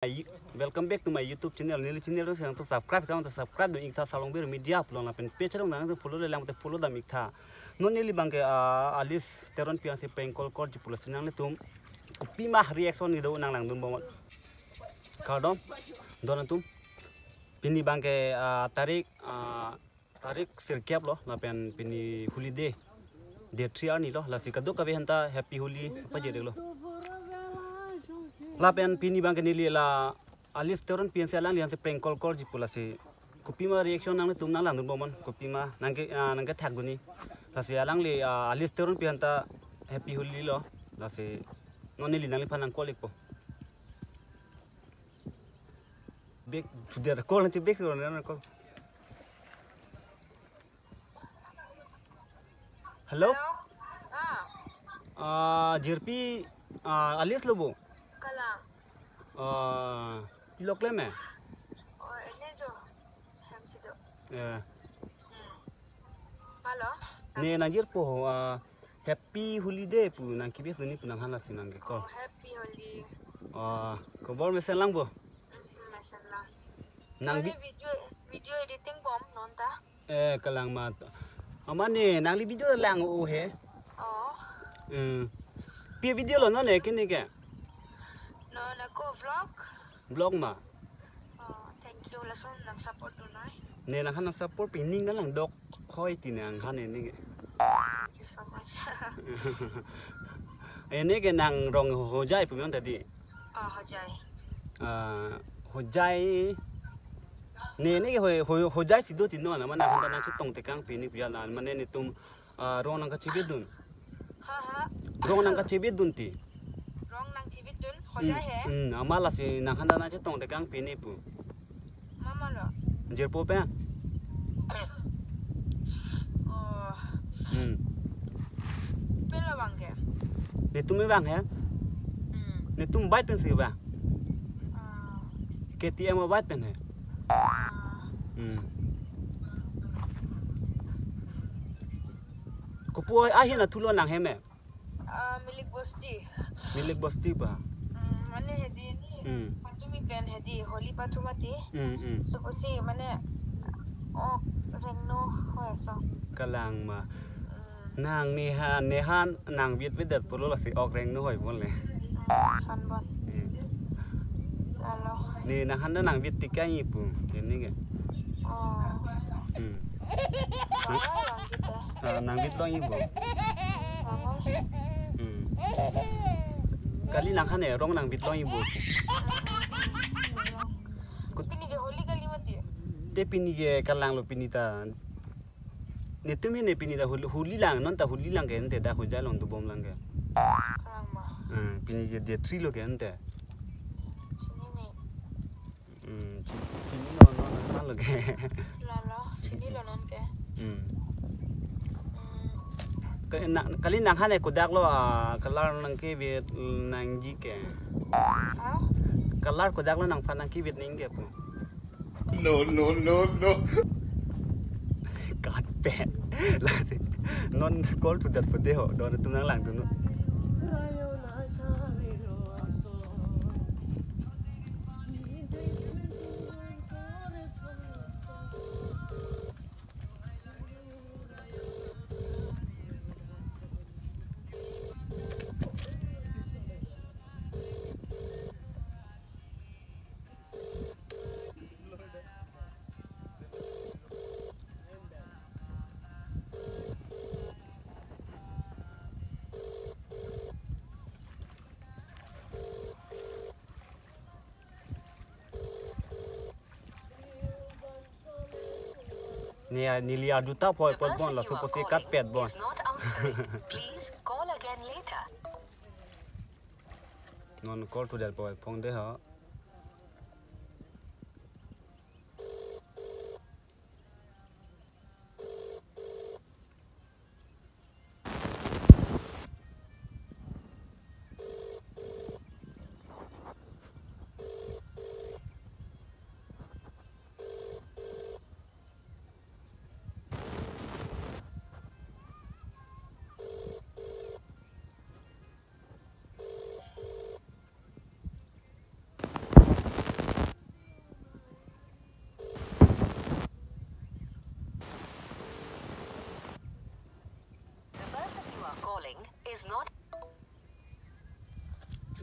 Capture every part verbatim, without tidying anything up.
Welcome back to my YouTube channel. Neli channel do sang to subscribe, kang to subscribe do iktha, Salongbir Media pulo lapen page along nang to follow le lang to follow dam iktha. Non neli abangke, ah, Alice Teronpi aphansi prank call korji pulo si nanglitum kopima reaction kedo nang langdunbom. Kardom, don atum. Pini abangke, ah, tarik, ah, tarik sirkep lo, lapen pini Holi day, day three arni lo, lasi kadokave aphanta Happy Holi pajirlo. Lapen pini abangke neli la Alice Teronpi aphansi alangli aphansi prank call korji pu, lasi kopima reaction nanglitum nang langdunbom, kopima nangke, ah, nangkethakdun ni. Lasi alangli, ah, Alice Teronpi aphanta Happy Holi lo, lasi non neli nangliphan nang call ikpo. Back to the call, nanti back to the call. Hello? Hello? Ah. Ah, jirpi, ah, Alice lo bo? Kalang. Ah, pilo klem eh? Oh, ini jo. Hem situ. Ya. Hmm. Halo? Ne nangjirpo, ah, Happy Holi day pu nangkebisdun ni pu nanghan, lasi nangke call. Oh, Happy Holi. Ah, kobor mesen lang bo? Hmm, mesen lang. Nang Ini bi- video, video editing bom non ta. Eh, kalang mat. Amat ne, nangli video lang o he. Oh. Hmm. Pi video lo non ne kini ke? Non ako vlog. Vlog ma? Oh, thank you. Lason nang support tu nai. Ne nanghan nang support, pining nang langdok hoi ti nanghan ne ni. Thank you so much. Ini ke nang rong Hojai pu non tadi. Ah, Hojai. Ah, Hojai. Ne, ne ke Ho-, Ho-, Hojai si do ti non, amat nanghan ta nangchetong tekang pini pu ya la, mane netum, ah, rong nangkachebidun. Ha, ha. Rong nangkachebidun ti. Rong nangchebidun, Hojai he. Hmm, hmm, amat lasi nanghan ta nangchetong tekang pini pu. Mama lo. Jirpo pen. Oh. Hmm. Pen lo abangke? Netum abang he? Hmm. Netum bike pensi abang. Ah. K T M bike pen he. Ah. Hmm. Kopi ahin athu lo nang hem eh? Ah, Milik Bosti. Milik Bosti ba? Hmm, mane hedi ni. Hmm. Patumi pen hedi, Holi pathu mati. Hmm, hmm. Supusi mane ok rengno hoi so. Kalang ma. Hmm. Nang nehan, nehan nang bit bit det pulo, lasi ok rengno hoi bon le. Hmm, son bon. Hmm. Lalo. Ne nanghan ta nang bit tikai pu, ini ke. Oh. Hmm. Bang, bang kita. Ah, nang bit long ibo. Bang. Hmm. Kali nanghan eh, rong nang bit long ibo. Kut- Pini ke Holi kali mati. Te pini ke kalang lo pini ta. Netum ne pini ta Holi, Holi lang, non ta Holi lang ke, ante dak Hojai along dobom lang ke. Kalang ma. Hmm, pini ke day three lo ke ante. Chini ni. Hmm, chi-, chini lo non nanghan lo ke. Lalo, chini lo non ke. Hmm. Hmm. Ka-, na-, kali nanghan eh kodak lo, ah, color nangkebit nangji ke. Ha? Color kodak lo nangphan nangkebit nangji ke pu. No, no, no, no. Cut pen. Lasi non call to that pu de ho. Don atum nang langdun non. Ne, neli arju ta poi poi bon, laso apotsi cut pet bon. Is not answering. Please call again later. Non call to that boy phong de ha.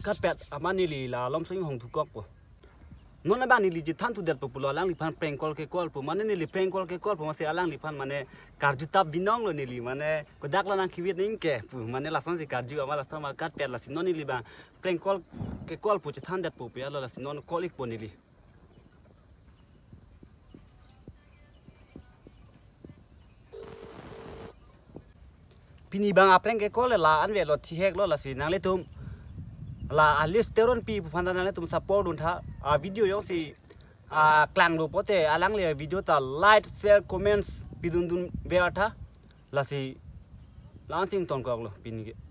Katpet amat neli la alom sing hong thukok po. Non abang neli chethan thudetpo pulo alangliphan prank call ke call po. Mane neli prank call ke call po masi alangliphan mane karju tap binong lo neli. Mane kodak lo nang kivit ning ke pu. Mane lason si karju amat lason ma katpet lasi non neli abang prank call ke call po chethan detpo pu ya lo lasi non call ik po neli. Pini abang aprank ke call la anve lo thihek lo lasi nanglitum la a list Teronpi pu aphan ta nanglitum support dun tha a video jongsi a klang lo pote alangli video ta like share comments pidun dun ver tha lasi la-an sing tonkok lo pini ke.